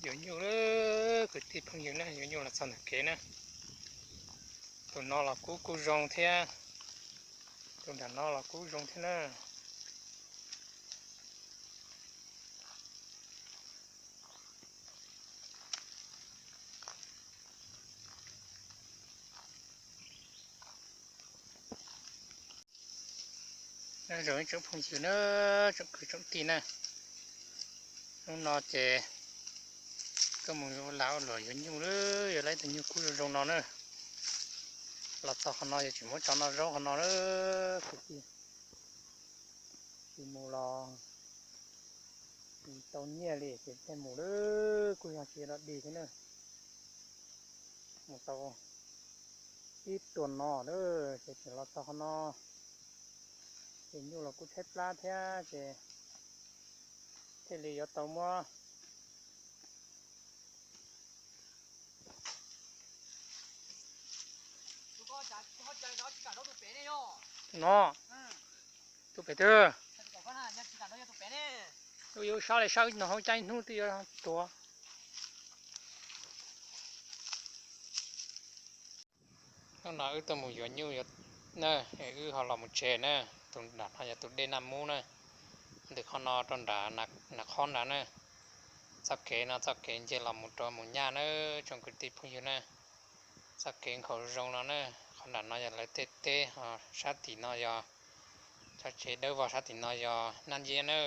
Yuav nyuj, kwv tij phooj ywg na, yuav nyuj los txog ntawm kev na. Tus no los kub kuj zoo thiab, tus nram no los kub zoo thiab na. Nyob zoo ib tsoom phooj ywg na, tsoom kwv tsoom tij na, hnub no ces tuaj mus ua lag ua luam yuav nyuj lawm, yuav tau ib tug nyuj kub zoo zoo no na. Los txog qhov no yog tseem muab tso noj zaub qhov no na, kwv tij. Tsis mus los tsis tau nyiaj li ces thiaj mus lawm, kuj yog tsis dog dig thiab na. Mus tau ib tuas no lawm ces tseem los txog qhov no, ces nyuj los kuj tshaib plab thiab ces thiaj li yuav tau muab no. Tus pem twg? Wb yuav sab li sab no hauv caij hnub twb yuav tuag. Hnub no wb tuaj mus yuav nyuj na, wb ho los mus tsev na. Tus nram no yog tus dej Naj Mub na, ntawm qhov no rau nram Naj Qhob nrad na. Txoj kev no txoj kev nce los mus rau Mus Nyaj na, tsoom kwv tij phooj ywg na. Txoj kev nkhaus zoo no na, qhov nram no yog lawv tej teb, ho sab tim no yog cov tsev dawb vog, sab tim no yog Naj Nyiab na.